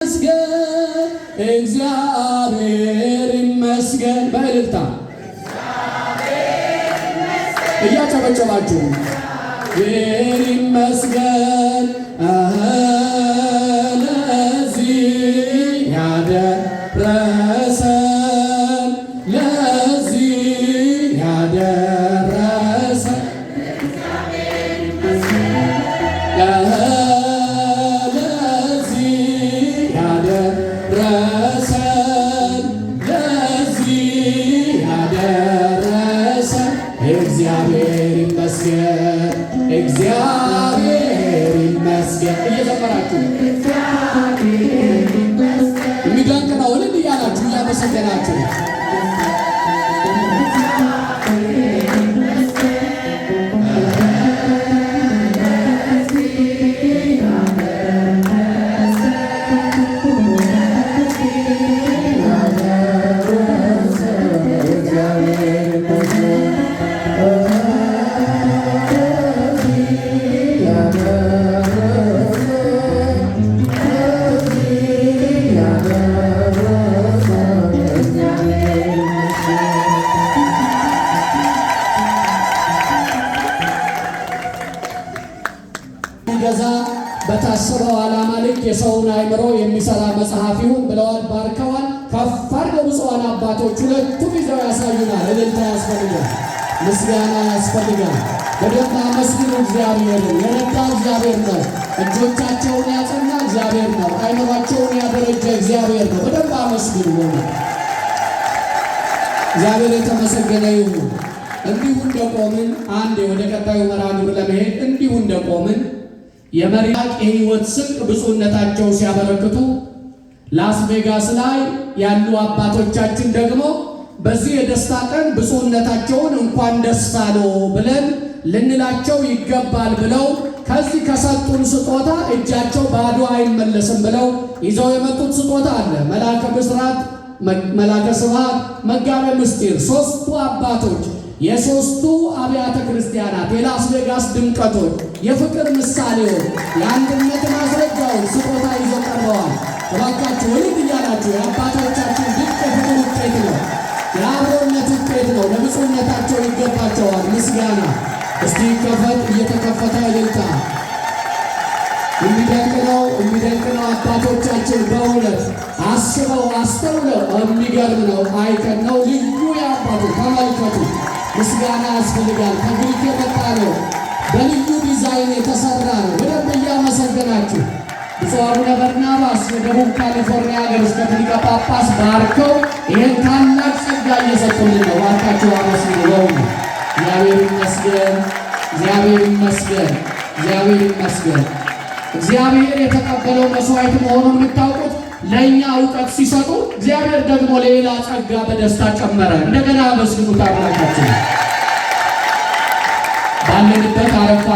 ይመስገን፣ እግዚአብሔር ይመስገን። በእልልታ እያጨበጨባችሁ እግዚአብሔር ይመስገን ለዚህ ያደረሰን፣ ለዚህ ያደረሰን፣ ለዚህ ያደረሰን፣ ለዚህ ያደረሰን እግዚአብሔር ይመስገን፣ እግዚአብሔር ይመስገን። እየዘመራችሁ የሚደንቅ ነው። እልል እያላችሁ እያመሰገናችሁ። ገዛ በታሰበው ዓላማ ልክ የሰውን አእምሮ የሚሰራ መጽሐፍ ይሁን ብለዋል፣ ባርከዋል። ከፍ አድርገው ብፁዓን አባቶች ሁለቱም ይዘው ያሳዩናል። እልልታ ያስፈልጋል፣ ምስጋና ያስፈልጋል። በደንብ አመስግኑ እግዚአብሔርን። የረዳ እግዚአብሔር ነው። እጆቻቸውን ያጸና እግዚአብሔር ነው። አእምሯቸውን ያደረጀ እግዚአብሔር ነው። በደንብ አመስግኑ። ሆነ እግዚአብሔር የተመሰገነ ይሁን። እንዲሁ እንደቆምን አንዴ ወደ ቀጣዩ መርሃ ግብር ለመሄድ እንዲሁ እንደቆምን የመሪቅ የሕይወት ስንቅ ብፁዕነታቸው ሲያበረክቱ፣ ላስ ቬጋስ ላይ ያሉ አባቶቻችን ደግሞ በዚህ የደስታ ቀን ብፁዕነታቸውን እንኳን ደስ አሎ ብለን ልንላቸው ይገባል ብለው ከዚህ ከሰጡን ስጦታ እጃቸው ባዶ አይመለስም ብለው ይዘው የመጡት ስጦታ አለ። መላከ ብስራት፣ መላከ ስብሐት፣ መጋቤ ምስጢር ሦስቱ አባቶች፣ የሦስቱ አብያተ ክርስቲያናት የላስ ቬጋስ ድምቀቶች፣ የፍቅር ምሳሌዎች፣ የአንድነት ማስረጃዎች ስጦታ ይዘው ቀርበዋል። እባካችሁ እልል እያላችሁ፣ የአባቶቻችን ድንቅ የፍቅር ውጤት ነው፣ የአብሮነት ውጤት ነው። ለብፁዕነታቸው ይገባቸዋል ምስጋና። እስቲ ከፈት እየተከፈተ እልልታ። የሚደንቅ ነው፣ የሚደንቅ ነው። አባቶቻችን በእውነት አስበው አስተውለው የሚገርም ነው። Icon ነው። ልዩ የአባቱ ተመልከቱ። ምስጋና ያስፈልጋል። ከግሪክ የመጣ ነው። በልዩ ዲዛይን የተሰራ ነው። በደንብ እያመሰገናችሁ ብፁዕ አቡነ በርናባስ የደቡብ ካሊፎርኒያ ሀገረ ስብከት ሊቀ ጳጳስ ባርከው ይህን ታላቅ ጸጋ እየሰጡልን ነው። ባርካችሁ አመስግኑ። በእውነት እግዚአብሔር ይመስገን፣ እግዚአብሔር ይመስገን፣ እግዚአብሔር ይመስገን። እግዚአብሔር የተቀበለው መስዋዕት መሆኑን የምታውቁት ለእኛ እውቀት ሲሰጡ እግዚአብሔር ደግሞ ሌላ ጸጋ በደስታ ጨመረ። እንደገና አመስግኑት አምላካችን። ባለንበት አረፋ